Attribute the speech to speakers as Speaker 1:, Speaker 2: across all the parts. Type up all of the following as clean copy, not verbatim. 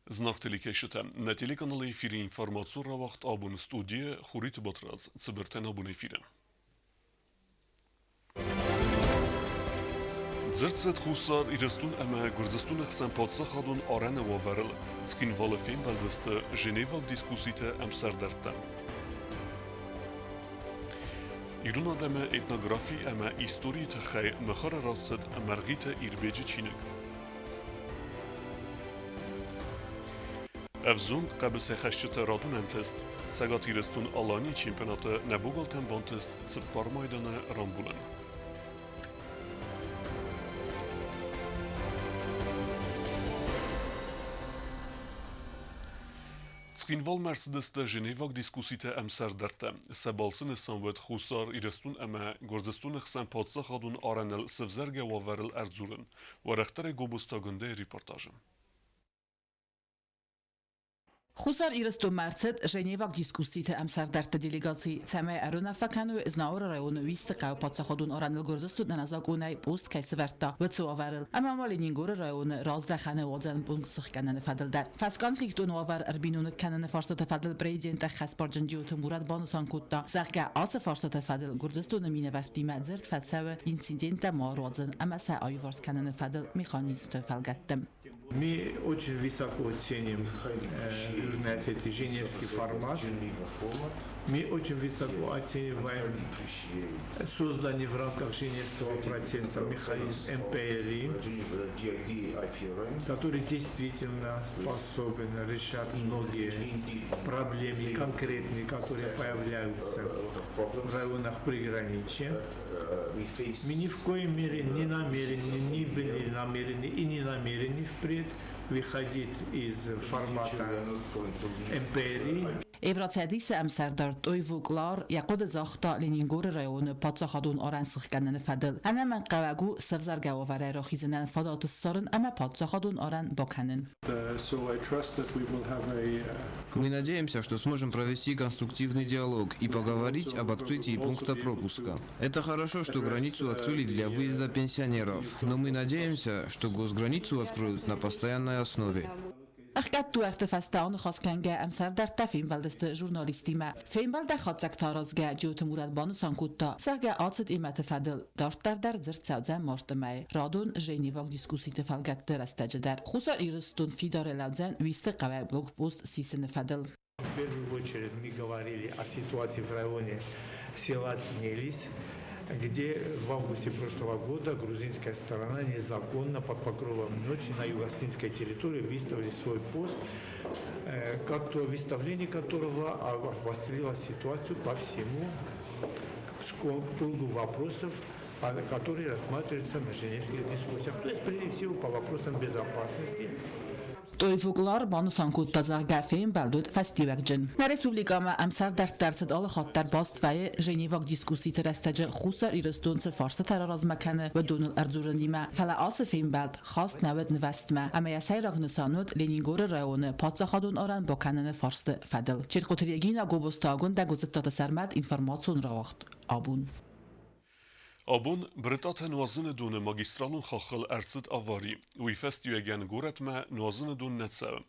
Speaker 1: Знаг телекӕсджытӕ, нӕ телеканалы эфиры информацион рауагъд абоны студийы Хуриты Батрадз, цыбыртӕн абоны эфиры. Дзырд цыд Хуссар Ирыстон ӕмӕ Гуырдзыстоны хсӕн паддзахадон арӕны уавӕрыл Цхинвалы фембӕлдысты Женеваг дискусситы ӕмсӕрдӕрттӕ. Ирон адӕмы этнографи ӕмӕ историйы тыххӕй мыхуыры рацыд Мӕргъиты Ирбеджы чиныг. Ӕвзонг хъӕбысӕйхӕсджыты радон ӕнтыст Цӕгат Ирыстон-Аланийы чемпионаты нӕ богалтӕн бантыст цыппар майданы рамбулын. Цхинвалмӕ ӕрцыдысты Женеваг дискусситӕ ӕмсӕрдӕрттӕ. Сӕ балцы нысан уыд Хуссар Ирыстон ӕмӕ Гуырдзыстоны хсӕн паддзахадон арӕныл сӕвзӕргӕ уавӕрыл ӕрдзурын. Уӕрӕхдӕрӕй Гобозты Агуындӕйы репортажы.
Speaker 2: Хуссар Ирыстонмӕ ӕрцыд Женеваг дискусситы ӕмсӕрдӕртты делегаци, цӕмӕй ӕруынаффӕ кӕной Знауыры районы Уисты хъӕуы паддзахадон арӕныл Гуырдзыстон ӕнӕзакъонӕй пост кӕй сӕвӕрдта, уыцы уавӕрыл, ӕмӕ ма Ленингоры районы раздӕхӕны уадзӕн пункт сыхгӕныны фӕдыл дӕр. Фӕсконфликтон уавӕр ӕрбиноныг кӕныны фарстаты фӕдыл президент ӕххӕстбарджын Джиоты Мурат банысан кодта, зӕгъгӕ, ацы фарстаты фӕдыл Гуырдзыстоны минӕвӕрттимӕ дзырд фӕцӕуы инциденттӕ ма руадзын ӕмӕ сӕ аиуварс кӕныны фӕдыл механизмты фӕлгӕтты.
Speaker 3: Мы очень высоко ценим Южной Осетии Женевский формат. Мы очень высоко оцениваем созданный в рамках Женевского процесса механизм МПРИ, который действительно способен решать многие проблемы конкретные, которые появляются в районах приграничья. Мы ни в коей мере не намерены, не были намерены и не намерены впредь выходить из формата МПРИ.
Speaker 2: Евроцӕдисы ӕмсӕрдар Тойво Клар йӕ хъуыды загъта Ленингоры районы паддзахадон арӕн сыхгӕныны фӕдыл. Ӕнӕмӕнгхъӕуӕг у сӕвзӕргӕ уавӕрӕй рахизынӕн фадат ссарын ӕмӕ паддзахадон арӕн бакӕнын.
Speaker 4: Мы надеемся, что сможем провести конструктивный диалог и поговорить об открытии пункта пропуска. Это хорошо, что границу открыли для выезда пенсионеров, но мы надеемся, что госграницу откроют на постоянной основе.
Speaker 2: Ӕхгӕд дуӕртты фӕстӕ аныхас кӕнгӕ ӕмсӕрдӕрттӕ фембӕлдысты журналисттимӕ. Фембӕлды хатдзӕгтӕ аразгӕ Джиоты Мурат банысан кодта, зӕгъгӕ, ацыд темӕты фӕдыл дарддӕр дӕр дзырд цӕудзӕн марты мӕйы радон Женеваг дискусситы фӕлгӕтты рӕстӕджы дӕр. Хуссар Ирыстон фидарӕй лӕудзӕн Уисты хъӕуӕй блокпост сисыны фӕдыл.
Speaker 3: В первую очередь мы говорили о ситуации в районе села Цнелис, где в августе прошлого года грузинская сторона незаконно под покровом ночи на юго-осетинской территории выставили свой пост, выставление которого обострило ситуацию по всему кругу вопросов, которые рассматриваются на Женевских дискуссиях. То есть, прежде всего, по вопросам безопасности.
Speaker 2: Тойво Клар банысан кодта, зӕгъгӕ, фембӕлд уыд фӕстиуӕгджын. Нӕ республикӕмӕ ӕмсӕрдӕрттӕ ӕрцыд алы хатт дӕр баст вӕййы Женеваг дискусситы рӕстӕджы Хуссар Ирыстон цы фарстытӕ раразмӕ кӕны, уыдоныл ӕрдзурынимӕ. Фӕлӕ ацы фембӕлд хаст нӕ уыд нывӕзтмӕ ӕмӕ йӕ сӕйраг нысан уыд Ленингоры районы паддзахадон арӕн бакӕныны фарсты фӕдыл. Черкъоты Регина, Гобозты Агуындӕ, Гуыцыттаты Сӕрмӕт, информацион рауагъд абон.
Speaker 1: Абон Брытъатӕ нуазыны доны магистралон хаххыл ӕрцыд авари. Уый фӕстиуӕгӕн горӕтмӕ нуазыны дон нӕ цӕуы.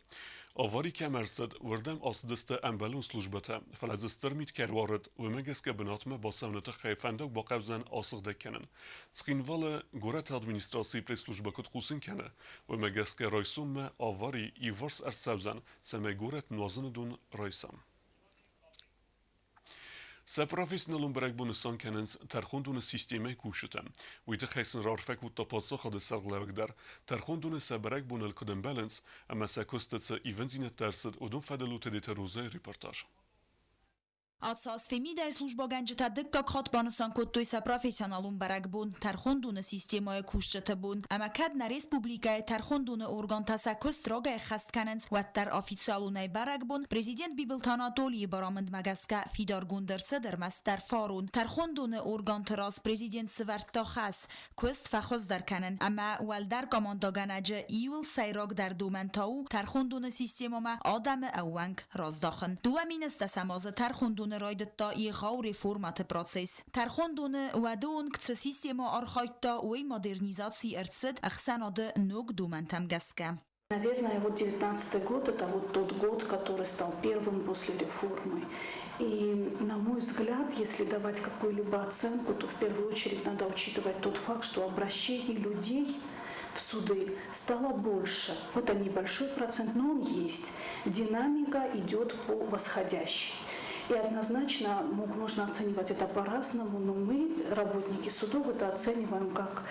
Speaker 1: Авари кӕм ӕрцыд, уырдӕм ацыдысты ӕмбӕлон службӕтӕ, фӕлӕ дзы стыр мит кӕй ӕруарыд, уымӕ гӕсгӕ бынатмӕ бацӕуыны тыххӕй фӕндаг бахъӕудзӕн асыгъдӕг кӕнын. Цхинвалы горӕты администрацийы пресс-службӕ куыд хъусын кӕны, уымӕ гӕсгӕ райсоммӕ авари иуварс ӕрцӕудзӕн, цӕмӕй горӕт нуазыны дон райса. Сӕ профессионалон бӕрӕгбон нысан кӕнынц тӕрхондоны системӕйы кусджытӕ. Уый тыххӕй сын раарфӕ кодта паддзахады сӕргълӕууӕг дӕр. Тӕрхондоны сӕ бӕрӕгбоныл куыд ӕмбӕлынц ӕмӕ сӕ куысты цы ивындзинӕдтӕ ӕрцыд, уыдон фӕдыл у Тедеты Розӕйы репортаж.
Speaker 5: Ацас Фемидайы службӕгӕнджытӕ дыккаг хатт банысан кодтой сӕ профессионалон бӕрӕгбон, тӕрхондоны системӕйы кусджыты бон. Ӕмӕ кӕд нӕ республикӕйы тӕрхондоны органтӕ сӕ куыст рагӕй ӕххӕст кӕнынц, уӕддӕр официалонӕй бӕрӕгбон президент Бибылты Анатолийы барамындмӕ гӕсгӕ фидаргонд ӕрцыд ӕрмӕстдӕр фарон. Тӕрхондоны органты раз президент сывӕрдта хӕс, куыст фӕхуыздӕр кӕнын ӕмӕ уӕлдӕр командӕгӕнӕджы иууыл сӕйрагдӕр домӕн та у тӕрхондоны системӕмӕ адӕмы ӕууӕнк раздахын. 2010 азы тӕрхондоны райдыдта егъау реформӕты процесс. Тӕрхондоны уӕды онг цы системӕ архайдта, уый модернизаци ӕрцыд ӕхсӕнады ног домӕнтӕм гӕсгӕ.
Speaker 6: Наверное, вот 19 год – это вот тот год, который стал первым после реформы. И, на мой взгляд, если давать какую-либо оценку, то в первую очередь надо учитывать тот факт, что обращений людей в суды стало больше. Это небольшой процент, но он есть. Динамика идет по восходящей. И однозначно можно оценивать это по-разному, но мы, работники судов, это оцениваем как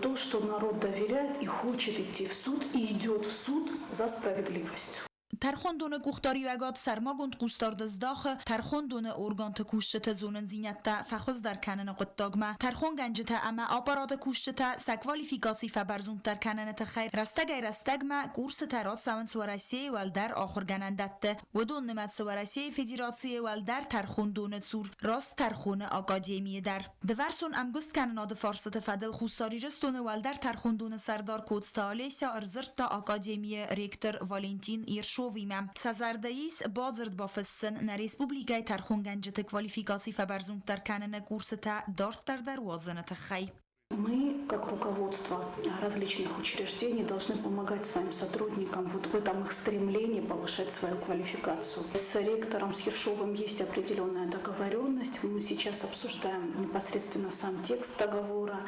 Speaker 6: то, что народ доверяет и хочет идти в суд, и идет в суд за справедливостью.
Speaker 5: Тӕрхондоны къухдариуӕгад сӕрмагонд хъусдард здахы тӕрхондоны органты кусджыты зонындзинӕдтӕ фӕхуыздӕр кӕныны хъуыддагмӕ. Тӕрхонгӕнджытӕ ӕмӕ аппараты кусджытӕ сӕ квалификаци фӕбӕрзонддӕр кӕныны тыххӕй рӕстӕгӕй-рӕстӕгмӕ курсытӕ рацӕуынц Уӕрӕсейы уӕлдӕр ахуыргӕнӕндӕтты. Уыдон нымӕцы Уӕрӕсейы Федерацийы Уӕлдӕр тӕрхондоны цур Раст тӕрхоны академийы дӕр. Дывӕрсон ӕмгуысткӕнынады фарстыты фӕдыл Хуссар Ирыстоны Уӕлдӕр тӕрхондоны сӕрдар Коцты Олеся ӕрдзырдта академийы ректор Валентин Ершовимӕ. Сӕ зӕрды ис бадзырд бафыссын нӕ республикӕйы тӕрхонгӕнджыты квалификаци фӕбӕрзонддӕр кӕныны курсытӕ дарддӕр дӕр уадзыны тыххӕй.
Speaker 6: Мы, как руководство различных учреждений, должны помогать своим сотрудникам вот в этом их стремлении повышать свою квалификацию. С ректором, с Ершовым есть определенная договоренность. Мы сейчас обсуждаем непосредственно сам текст договора,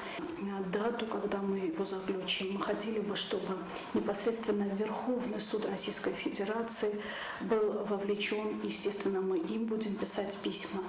Speaker 6: дату, когда мы его заключим. Мы хотели бы, чтобы непосредственно Верховный суд Российской Федерации был вовлечен. Естественно, мы им будем писать письма.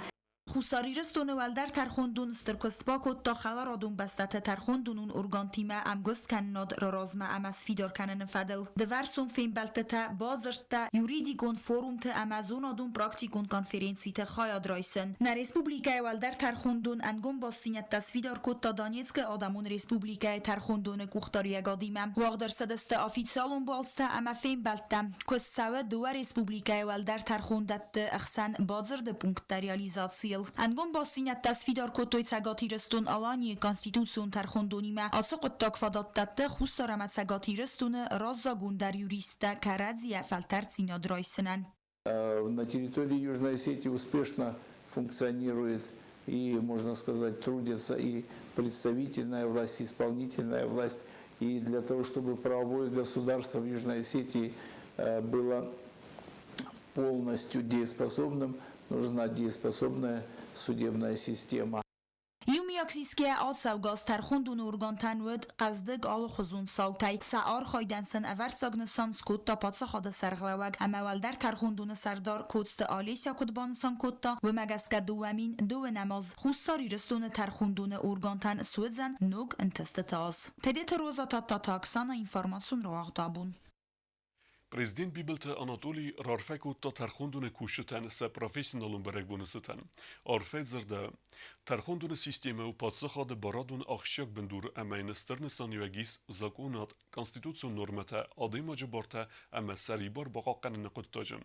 Speaker 5: Хуссар Ирыстоны Уӕлдӕр тӕрхондон стыр куыст бакодта хӕларадон бӕстӕты тӕрхондонон органтимӕ ӕмгуысткӕнынад раразмӕ ӕмӕ сфидар кӕныны фӕдыл. Дывӕрсон фембӕлдтытӕ, бадзырдтӕ, юридикон форумты ӕмӕ зонадон-практикон конференциты хайад райсын. Нӕ республикӕйы Уӕлдӕр тӕрхондон ӕнгом бастдзинӕдтӕ сфидар кодта Донецкы Адӕмон Республикӕйы тӕрхондоны къухдариуӕгадимӕ. Уагъд ӕрцыдысты официалон балцтӕ ӕмӕ фембӕлдтӕ. Куыст цӕуы дыууӕ республикӕйы уӕлдӕр тӕрхондӕтты ӕхсӕн бадзырды пункттӕ реализацийыл. Ӕнгом бастдзинӕдтӕ сфидар кодтой Цӕгат Ирыстон-Аланийы Конституцион тӕрхондонимӕ. Ацы хъуыддаг фадат дӕтты Хуссар ӕмӕ Цӕгат Ирыстоны раззагондӕр юристтӕ кӕрӕдзийӕ фӕлтӕрддзинад райсынӕн.
Speaker 7: На территории Южной Осетии успешно функционирует и, можно сказать, трудится и представительная власть, и исполнительная власть. И для того, чтобы правовое государство в Южной Осетии было полностью дееспособным, нужна дееспособная судебная система.
Speaker 5: Иумиаг сисгӕ ацӕугӕ аз тӕрхондоны органтӕн уыд хъӕздыг алыхуызон цаутӕй. Сӕ архайдӕн сын ӕвӕрццаг нысан скодта паддзахады сӕргълӕууӕг ӕмӕ уӕлдӕр тӕрхондоны сӕрдар Коцты Олеся куыд банысан кодта, уымӕ гӕсгӕ 2009-ӕм аз Хуссар Ирыстоны тӕрхондоны органтӕн суыдзӕн ног ӕнтыстыты аз. Тедеты Роза Тадтаты Оксана, информацион рауагъд Абон.
Speaker 1: Президент Бибылты Анатоли раарфӕ кодта тӕрхондоны кусджытӕн сӕ профессионалон бӕрӕгбоны цытӕн. Арфӕ дзырдӕуы, тӕрхондоны системӕ у паддзахады барадон ахсджиаг бындур ӕмӕ йын стыр нысаниуӕг ис закъонад, конституцион нормӕтӕ, адӕймаджы бартӕ ӕмӕ сӕрибар бахъахъхъӕныны хъуыддаджы.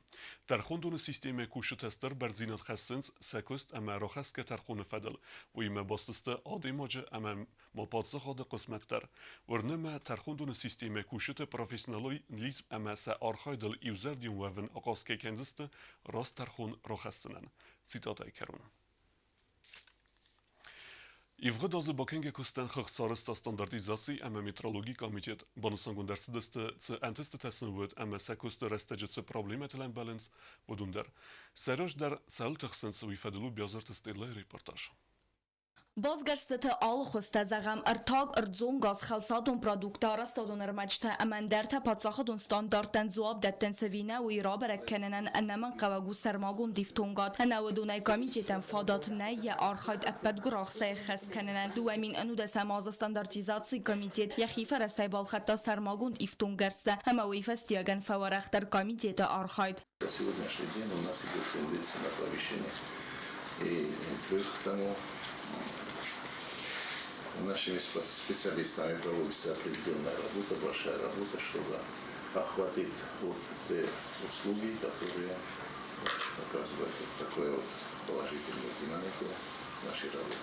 Speaker 1: Тӕрхондоны системӕйы кусджытӕ стыр бӕрндзинад хӕссынц сӕ куыст ӕмӕ рахӕсгӕ тӕрхоны фӕдыл, уыимӕ баст сты адӕймаджы ӕмӕ ма паддзахады хъысмӕт дӕр. Уырны мӕ, тӕрхондоны системӕ кусджыты профессионализм ӕмӕ сӕ архайдыл иузӕрдион уӕвын ахъаз кӕй кӕндзысты раст тӕрхон рахӕссынӕн. Цитатӕйы кӕрон. Ивгъуыд азы бакӕнгӕ куыстӕн хыгъд сарӕзта стандартизаци ӕмӕ метрологийы комитет. Банысангонд ӕрцыдысты, цы ӕнтыстытӕ сын уыд ӕмӕ сӕ куысты рӕстӕджы цы проблемӕтыл ӕмбӕлынц, уыдон дӕр. Сӕ раздӕр цӕуыл тыхсынц, уый фӕдыл у Биазырты Стеллайы репортаж.
Speaker 8: Басгӕрстыты алы хуызтӕ, зӕгъӕм, ӕртаг, ӕрдзон газ, хӕлцадон продукттӕ, арӕзтадон ӕрмӕджытӕ ӕмӕ ӕндӕртӕ паддзахадон стандарттӕн дзуапп дӕттынц ӕви нӕ, уый рабӕрӕг кӕнынӕн ӕнӕмӕнгхъӕуӕг у сӕрмагонд ифтонгад. Ӕнӕ уыдонӕй комитетӕн фадат нӕй йӕ архайд ӕппӕт гуырахстӕй ӕххӕст кӕнынӕн. 2011 азы стандартизацийы комитет йӕхи фӕрӕзтӕй балхӕдта сӕрмагонд ифтонггӕрзтӕ ӕмӕ уый фӕстиуӕгӕн фӕуӕрӕхдӕр комитеты архайд.
Speaker 9: На сегодняшний день у нас идет тенденция на повышение. И плюс к тому нашими специалистами проводится определенная работа, большая работа, чтобы охватить вот те услуги, которые оказывают вот такую вот положительную динамику нашей работы.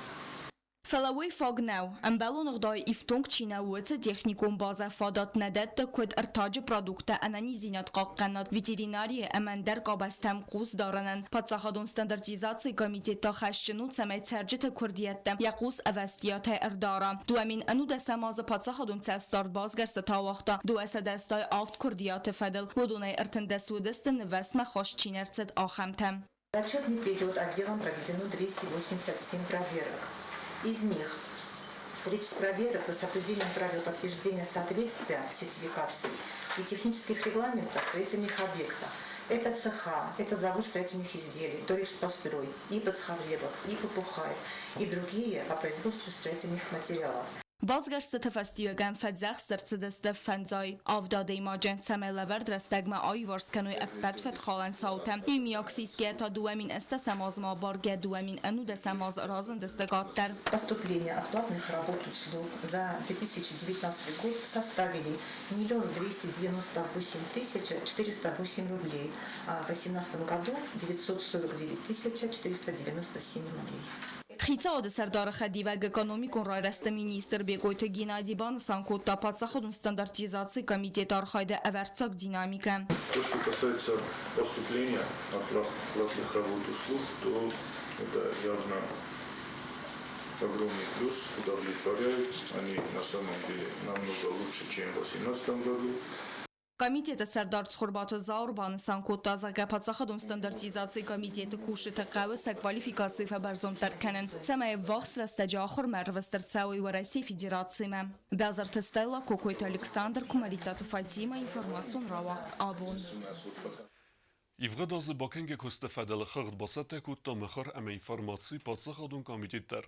Speaker 8: Фӕлӕ уый фаг нӕу. Ӕмбӕлон ӕгъдауӕй ифтонг чи нӕу, уыцы техникон базӕ фадат нӕ дӕтты куыд ӕртаджы продукттӕ, ӕнӕниздзинад хъахъхъӕнӕг, ветеринарийы ӕмӕ ӕндӕр къабӕзтӕм хъус дарынӕн. Паддзахадон стандартизацийы комитет та хӕсджын у, цӕмӕй цӕрджыты куырдиӕттӕм йӕ хъус ӕвӕстиатӕй ӕрдара. 2011 азы паддзахадон цӕстдард басгӕрстытӕ ауагъта 287 куырдиаты фӕдыл, уыдонӕй 13 уыдысты нывӕзтмӕ хаст чи не рцыд, ахӕмтӕ.
Speaker 10: За отчетный период отделом проведено 287 проверок. Из них 30 проверок за соблюдением правил подтверждения соответствия сертификации и технических регламентов строительных объектов. Это цеха, это завод строительных изделий, Дорижспострой, и Подсхавлебов, и Папухаев, и другие по производству строительных материалов.
Speaker 8: Басгӕрстыты фӕстиуӕгӕн фӕдзӕхст ӕрцыдысты фӕндзай авд адӕймаджы, цӕмӕй лӕвӕрд рӕстӕгмӕ аиуварс кӕной ӕппӕт фӕткхалӕн цаутӕ. Иумиаг сисгӕ та 2008 азмӕ абаргӕ 2011 аз разындысты къаддӕр.
Speaker 10: Поступления от платных работ услуг за 2019 год составили 1 298 408 рублей, а в 2018 году 949 497 рублей.
Speaker 8: Хицауады сӕрдары хӕдивӕг экономикон райрӕзты министр Бекъойты Геннадий банысан кодта паддзахадон стандартизацийы комитеты архайды ӕвӕрццаг динамикӕ.
Speaker 11: То, что касается поступления от платных работ услуг, то это явно огромный плюс, удовлетворяет. Они на самом деле намного лучше, чем в 2018 году.
Speaker 8: Комитеты сӕрдар Цхуырбаты Зауыр банысан кодта, зӕгъгӕ, паддзахадон стандартизацийы комитеты кусджыты хъӕуы сӕ квалификаци фӕбӕрзонддӕр кӕнын, цӕмӕй ӕввахс рӕстӕджы ахуырмӕ ӕрвыст ӕрцӕуой Уӕрӕсейы Федерацимӕ. Бязырты Стелла, Кокойты Александр, Куымӕридтаты Фатимӕ, информацион рауагъд Абон.
Speaker 1: Ивгъуыд азы бакӕнгӕ куысты фӕдыл хыгъд бацӕттӕ кодта мыхуыр ӕмӕ информацийы паддзахадон комитет дӕр.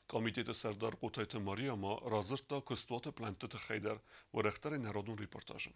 Speaker 1: Комитеты сӕрдар Хъотайты Мария ма радзырдта куыстуаты плӕнтты тыххӕй дӕр уӕрӕхдӕрӕй народон репортажы.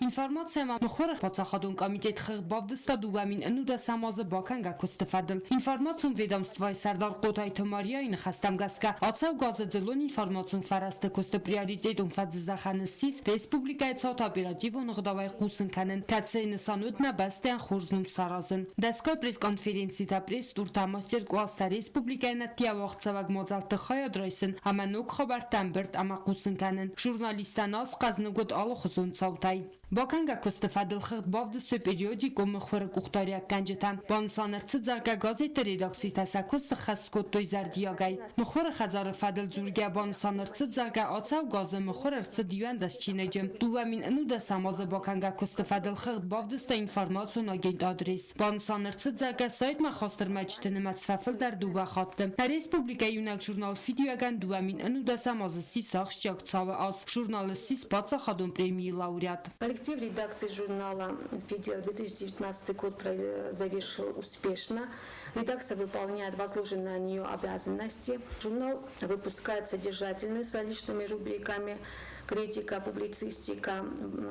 Speaker 12: Информаци ӕмӕ мыхуыры паддзахадон комитет хыгъд бавдыста 2011 азы бакӕнгӕ куысты фӕдыл. Информацион ведомствойы сӕрдар Хъотайты Марияйы ныхӕстӕм гӕсгӕ, ацӕугӕ азы дзыллон информацион фӕрӕзты куысты приоритетон фӕдыздӕхӕн ссис республикӕйы цауты оперативон ӕгъдауӕй хъусын кӕнын, кӕцыйы нысан уыд нӕ бӕстӕйӕн хорз ном саразын. Дӕсгай пресс-конференцитӕ, пресс-туртӕ, мастер-класстӕ, республикӕйы нӕдтӕ уагъдцӕуӕг мадзӕлтты хайад райсын ӕмӕ ног хабӕрттӕ ӕмбырд ӕмӕ хъусын кӕнын. Журналисттӕн аз хъӕзныг уыд алыхуызон цаутӕй. Бакӕнгӕ куысты фӕдыл хыгъд бавдыстой периодикон мыхуыры къухдариуӕггӕнджытӕ. Банысан ӕрцыд, зӕгъгӕ, газетты редакцитӕ сӕ куыст ӕххӕст кодтой зӕрдиагӕй. Мыхуыры хӕдзары фӕдыл дзургӕ банысан ӕрцыд, зӕгъгӕ, ацӕугӕ азы мыхуыр ӕрцыд 11 чиныджы. 2011 азы бакӕнгӕ куысты фӕдыл хыгъд бавдыста информацион агент Адрес. Банысан ӕрцыд, зӕгъгӕ, сайтмӕ хаст ӕрмӕджыты нымӕц фӕфылдӕр дыууӕ хатты. Нӕ республикӕйы иунӕг журнал Фидиуӕгӕн 2011 азы ссис ахсджиаг цауы аз. Журнал ссис паддзахадон премийы лауреат.
Speaker 13: Коллектив редакции журнала «Фидиуӕг» 2019 год завершил успешно. Редакция выполняет возложенные на нее обязанности. Журнал выпускает содержательные с различными рубриками критика, публицистика,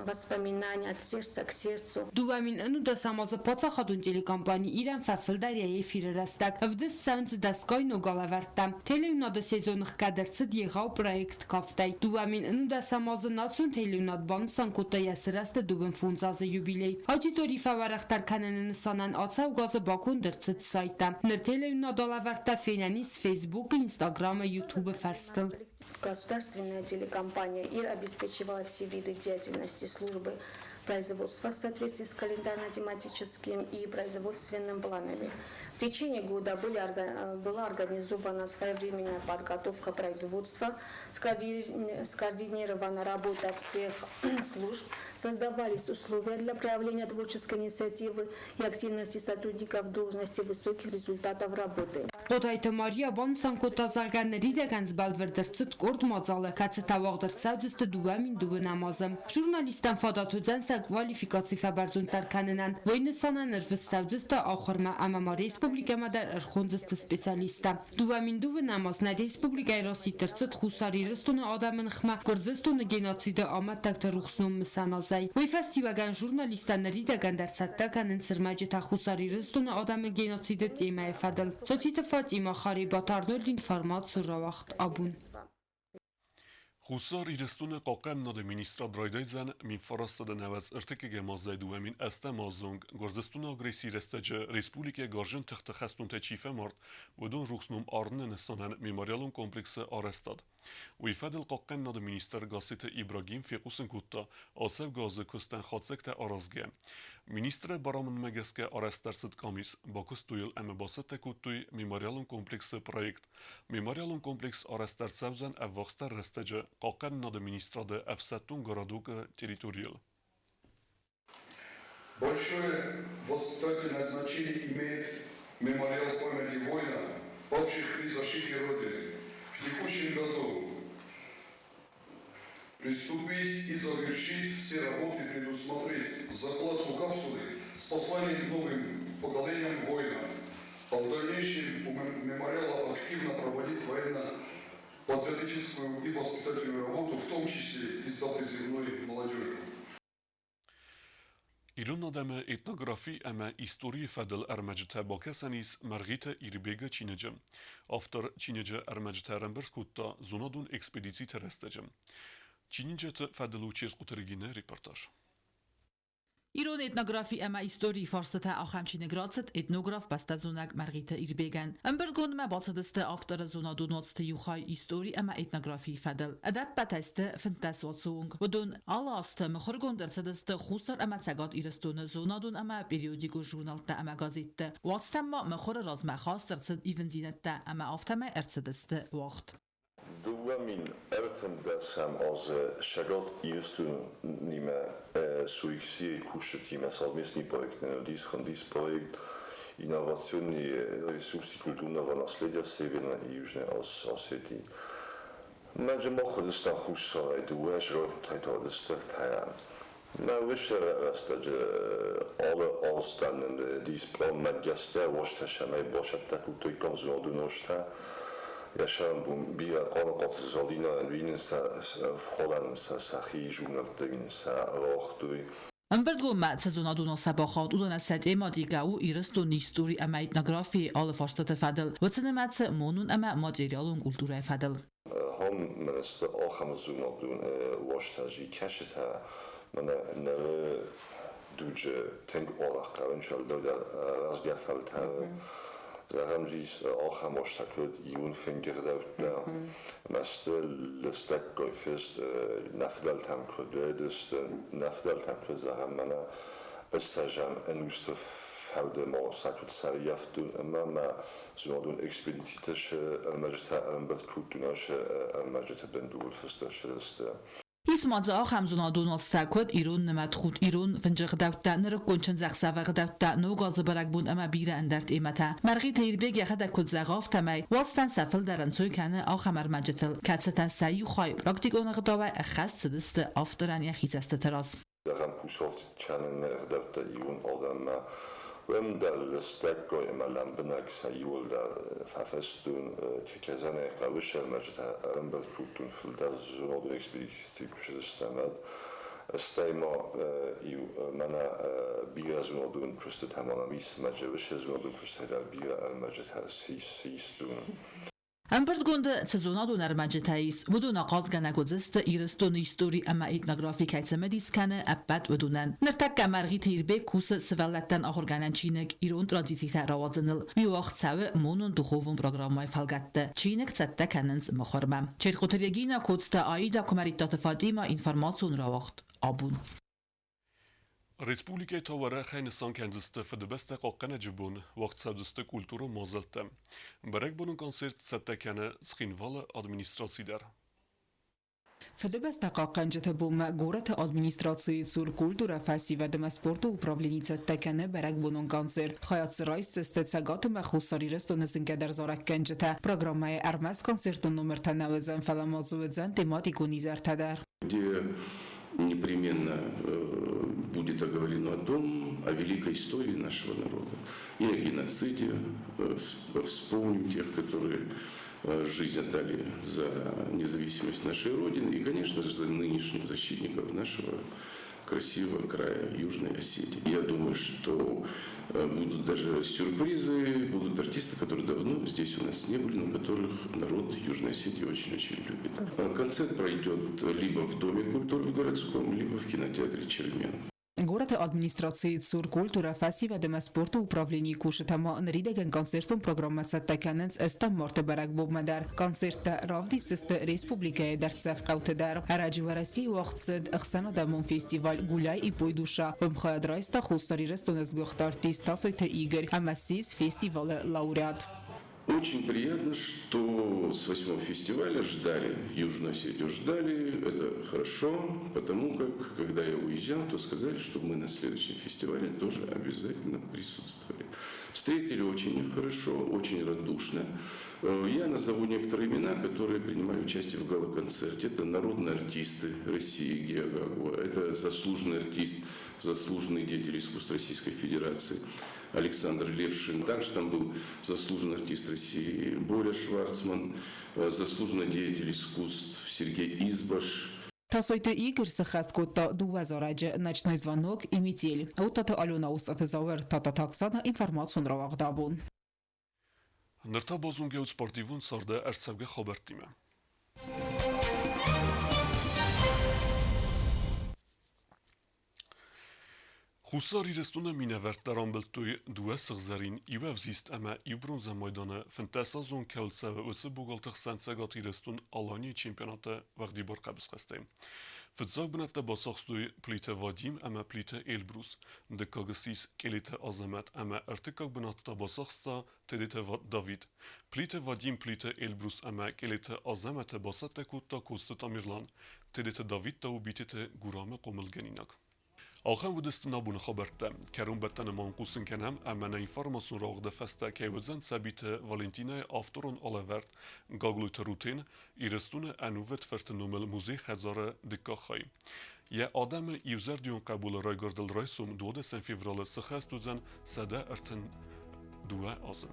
Speaker 13: воспоминания от сердца к сердцу.
Speaker 12: 2011 азы паддзахадон телекомпани Ир-ӕн фӕфылдӕр йӕ эфиры рӕстӕг. Ӕвдыст цӕуынц дӕсгай ног алӕвӕрдтӕ. Телеуынады сезоны хгӕд ӕрцыд егъау проект кафтӕй. 2011 азы национ телеуынад банысан кодта йӕ сырӕзты дыууын фондз азы юбилей. Аудитори фӕуӕрӕхдӕр кӕныны нысанӕн ацӕугӕ азы баконд ӕрцыд сайттӕ. Ныр телеуынад алӕвӕрдтӕ фенӕн ис Фейсбукы, Инстаграмы, Ютубы фӕрстыл.
Speaker 13: Государственная телекомпания ИР обеспечивала все виды деятельности службы производства в соответствии с календарно-тематическим и производственным планами. В течение года была организована своевременная подготовка производства, скоординирована работа всех служб, создавались условия для проявления творческой инициативы и активности сотрудников должности высоких результатов работы.
Speaker 12: Хъотайты Мария банысан кодта, зӕгъгӕ, ныридӕгӕн сбӕлвырд ӕрцыд къорд мадзалы, кӕцытӕ уагъд ӕрцӕудзысты 2009 азы. Журналисттӕн фадат уыдзӕн сӕ квалификаци фӕбӕрзонддӕр кӕнынӕн. Уый нысанӕн ӕрвыст цӕудзысты ахуырмӕ ӕмӕ ма республикӕмӕ дӕр ӕрхондзысты специалисттӕ. 2009 аз нӕ республикӕйы расидт ӕрцыд Хуссар Ирыстоны адӕмы ныхмӕ Гуырдзыстоны геноциды амӕттӕгты рухс ном мысӕн азӕй. Уый фӕстиуӕгӕн журналисттӕ ныридӕгӕн дӕр цӕттӕ кӕнынц ӕрмӕджытӕ Хуссар Ирыстоны адӕмы геноциды темӕйы фӕдыл. Цоциты Фатимӕ, Харебаты Арнольд информаци рауагъд абон.
Speaker 1: Хуссар Ирыстоны Хъахъхъӕнынады министрад райдайдзӕн 1993 азӕй 2008 азы онг Гуырдзыстоны агрессийы рӕстӕджы республикӕйы гарзджын тыхты хӕстонтӕ чи фӕмард, уыдон рухс ном арыны нысанӕн мемориалон комплексы арӕзтад. Уый фӕдыл хъахъхъӕнынады министр Гасситы Ибрагим фехъусын кодта ацӕугӕ азы куыстӕн хатдзӕгтӕ аразгӕ. Министры барамындмӕ гӕсгӕ арӕзт ӕрцыд къамис, бакуыстой йыл ӕмӕ бацӕттӕ кодтой мемориалон комплексы проект. Мемориалон комплекс арӕзт ӕрцӕудзӕн ӕввахсдӕр рӕстӕджы Хъахъхъӕнынады министрады ӕфсӕддон городокы территорийыл.
Speaker 14: Большое воспитательное значение имеет мемориал памяти воинов, павших при защите Родины. В текущем году приступить и завершить все работы, предусмотреть закладку капсулы с посланием новым поколениям воинов, а в дальнейшем у мемориала активно проводить военно-патриотическую и воспитательную работу, в том числе и с допризывной молодежью.
Speaker 1: Ирон адӕмы этнографи ӕмӕ историйы фӕдыл ӕрмӕджытӕ бакӕсӕн ис Мӕргъиты Ирбегы чиныджы. Автор чиныджы ӕрмӕджытӕ ӕрӕмбырд кодта зонадон экспедициты рӕстӕджы. Чиныджыты фӕдыл у Чертхъуты Регинӕ репортаж.
Speaker 2: Ирон этнографи ӕмӕ историйы фарстытӕ ахӕм чиныг рацыд этнограф бӕстӕзонӕг Мӕргъиты Ирбегӕн. Ӕмбырдгондмӕ бацыдысты авторы зонадон уацты иу хай истори ӕмӕ этнографийы фӕдыл. Ӕдӕппӕтӕй сты 15 уацы онг. Уыдон алы азты мыхуыргонд ӕрцыдысты Хуссар ӕмӕ Цӕгат Ирыстоны зонадон ӕмӕ периодикон журналтӕ ӕмӕ газетты. Уацтӕм ма мыхуыры размӕ хаст ӕрцыд ивындзинӕдтӕ ӕмӕ афтӕмӕй ӕрцыдысты уагъд.
Speaker 15: 2013 азы Цӕгат Ирыстонимӕ СУИКСИ-йы кусджытимӕ совместный проект нын уыдис, хуындис проект «Инновационные ресурсы культурного наследия Северной и Южной Осетии». Мӕнӕ мах уыдыстӕм Хуссарӕй дыууӕ зӕрдтӕй та уыдысты ӕртӕйӕ. Мӕ уыцы рӕстӕджы алы аз дӕр нын уыдис пъланмӕ гӕсгӕ уазтӕ цӕмӕй бацӕттӕ кодтой зонадон азтӕ. Йӕ сӕрӕнбон бирӕ Хъаныхъуаты Зӕлинӕйӕн уый сӕ фхъӕлӕн сӕ сӕхи журнӕлтты йын сӕ рауагътой.
Speaker 2: Ӕмбырдгондмӕ цы зонадон бахауд, уыдонӕн сӕ тематикӕ у Ирыстоны истори ӕмӕ этнографийы алы фарстаты фӕдыл, уыцы нымӕцы монон ӕмӕ материалон культурӕйы фӕдыл.
Speaker 15: Ахӕм мӕнӕ ахӕм зонадон уазтӕ кӕсытӕ мӕнӕ ныры дуджы тынг арӕх хъӕуынц рӕзгӕ фӕлтӕры. Зӕгъӕм, ис ахӕм уазтӕ куыд ирон фынгӕгъдӕуттӕ, ӕмӕ сты лыстӕггай фыст нӕ фыдӕлтӕм куыд уыдысты, нӕ фыдӕлтӕм куыд зӕгъӕм, мӕнӕ ссӕдзӕм ӕнусты фӕуды ма сӕ куыд сӕрыййӕфтон ӕмӕ ма зонадон экспедициты цы ӕрмӕджытӕ ӕрӕмбырд кодтой, уыцы ӕрмӕджыты бындурыл фыст ӕрцыдысты.
Speaker 2: Ис ма дзы ахӕм зонадон уацтӕ, куыд ирон нымӕтхуд, ирон фынджы гъдӕуттӕ, нырыккон чындзӕхсӕвы гъдӕуттӕ, ног азы бӕрӕгбон ӕмӕ бирӕ ӕндӕр темӕтӕ. Мӕргъиты Ирбег йӕхӕдӕг куыд зӕгъы, афтӕмӕй уацтӕн сӕ фылдӕр ӕнцой кӕны ахӕм ӕрмӕджытыл, кӕцытӕ сӕ иу хай практикон ӕгъдауӕй ӕххӕст цыдысты авторӕн йӕхи цӕстыты раз.
Speaker 15: Зӕгъӕм, кусарт кӕныны ӕгъдӕуттӕ ирон адӕммӕ уым дӕр лыстӕггай ӕмӕ лӕмбынӕг сӕ иуылдӕр фӕфыстон, кӕдзӕнӕй хъӕуы сӕрмӕджытӕ ӕрӕмбырд кодтон фылдӕр зонадон экспедициты куы цыдыстӕм, уӕд. Стӕй ма иу мӕнӕ бирӕ зонадон куыстытӕ ма нӕм ис, мӕ уыцы зонадон куыстытӕ дӕр бирӕ ӕрмӕджытӕ систон.
Speaker 2: Ӕмбырдгонды цы зонадон ӕрмӕджытӕ ис, уыдон ахъазгӕнӕг уыдзысты Ирыстоны истори ӕмӕ этнографи кӕй цымыдис кӕны, ӕппӕт уыдонӕн. Ныртӕккӕ Мӕргъиты Ирбег кусы сывӕллӕттӕн ахуыргӕнӕн чиныг «Ирон традицитӕ» рауадзыныл. Уый уагъд цӕуы монон-духовон программӕйы фӕлгӕтты. Чиныг цӕттӕ кӕнынц мыхуырмӕ. Черкъуты Регинӕ, Коцты Аидӕ, Куымӕридтаты Фатимӕ, информацион рауагъд «Абон».
Speaker 1: Республикӕйы та уӕрӕхӕй нысан кӕндзысты Фыдыбӕстӕ хъахъхъӕнӕджы бон, уагъд цӕудзысты культурон мадзӕлттӕ. Бӕрӕгбонон концерт цӕттӕ кӕны Цхинвалы администраци дӕр.
Speaker 16: Фыдыбӕстӕ хъахъхъӕнджыты бонмӕ горӕты администрацийы цур культурӕ, фӕсивӕд ӕмӕ спорты управлени цӕттӕ кӕны бӕрӕгбонон концерт. Хайад дзы райсдзысты Цӕгат ӕмӕ Хуссар Ирыстоны зынгӕдӕр зарӕггӕнджытӕ. Программӕйы ӕрмӕст концертон номертӕ нӕ уыдзӕн, фӕлӕ ма дзы уыдзӕн тематикон изӕртӕ дӕр.
Speaker 17: Где непременно будет оговорено о том, о великой истории нашего народа и о геноциде. Вспомним тех, которые жизнь отдали за независимость нашей Родины и, конечно же, за нынешних защитников нашего красивого края Южной Осетии. Я думаю, что будут даже сюрпризы, будут артисты, которые давно здесь у нас не были, но которых народ Южной Осетии очень-очень любит. Концерт пройдет либо в Доме культуры в городском, либо в кинотеатре «Чермен».
Speaker 16: Горӕты администрацийы цур культурӕ, фӕсивӕд ӕмӕ спорты управленийы кусджытӕ ма ныридӕгӕн концертон программӕ цӕттӕ кӕнынц ӕстӕм марты бӕрӕгбонмӕ дӕр. Концерттӕ равдисдзысты республикӕйы дӕрддзӕф хъӕуты дӕр. Ӕрӕджы Уӕрӕсейы уагъд цыд ӕхсӕнадӕмон фестиваль «Гуляй и пой душа». Уым хайад райста Хуссар Ирыстоны сгуыхт артист Тасойты Игорь ӕмӕ ссис фестивалы лауреат.
Speaker 17: Очень приятно, что с восьмого фестиваля ждали, Южную Осетию ждали. Это хорошо, потому как, когда я уезжал, то сказали, что мы на следующем фестивале тоже обязательно присутствовали. Встретили очень хорошо, очень радушно. Я назову некоторые имена, которые принимали участие в гала-концерте. Это народные артисты России Гея Гагуа, это заслуженный артист, заслуженный деятель искусств Российской Федерации Александр Левшин. Также там был заслуженный артист России Боря Шварцман, заслуженный деятель искусств Сергей Избаш.
Speaker 16: Тасойты Игорь сӕххӕст кодта дыууӕ зарӕджы «Ночной звонок» и «Метель». Уыдтаты Алена Устаты Зауыр, Тата Оксана, информацион рауагъд абон.
Speaker 1: Ныр та базонгӕ ут спортивон царды ӕрцӕугӕ хабӕрттимӕ. Хуссар Ирыстоны минӕвӕрттӕ рамбылдтой дыууӕ сыгъзӕрин, иу ӕвзист ӕмӕ иу бронзӕ майданы 15-азон кӕуыл цӕуы, уыцы богалты хсӕн Цӕгат Ирыстон-Аланийы чемпионаты уӕгъдибар хъӕбысхӕстӕй. Фыццаг бынӕттӕ бацахстой Плиты Вадим ӕмӕ Плиты Эльбрус, дыккаг ссис Къелиты Азӕмӕт ӕмӕ ӕртыккаг бынат та бацахста Тедеты Давид. Плиты Вадим, Плиты Эльбрус ӕмӕ Къелиты Азӕмӕты бацӕттӕ кодта Коцты Тамерлан. Тедеты Давид та у Битеты Гурамы хъомылгӕнинаг. Ахӕм уыдысты нӕ абоны хабӕрттӕ. Кӕронбӕттӕны ма уын хъусын кӕнӕм, ӕмӕ нӕ информацион рауагъды фӕстӕ кӕй уыдзӕн сабиты Валентинӕйы авторон алӕвӕрд Гаглойты Рутен Ирыстоны ӕнувыд фырты номыл музей-хӕдзары дыккаг хай. Йӕ адӕмы иузӕрдион хъӕбулы райгуырдыл райсом 12 февралы цы хӕст уыдзӕн 132 азы.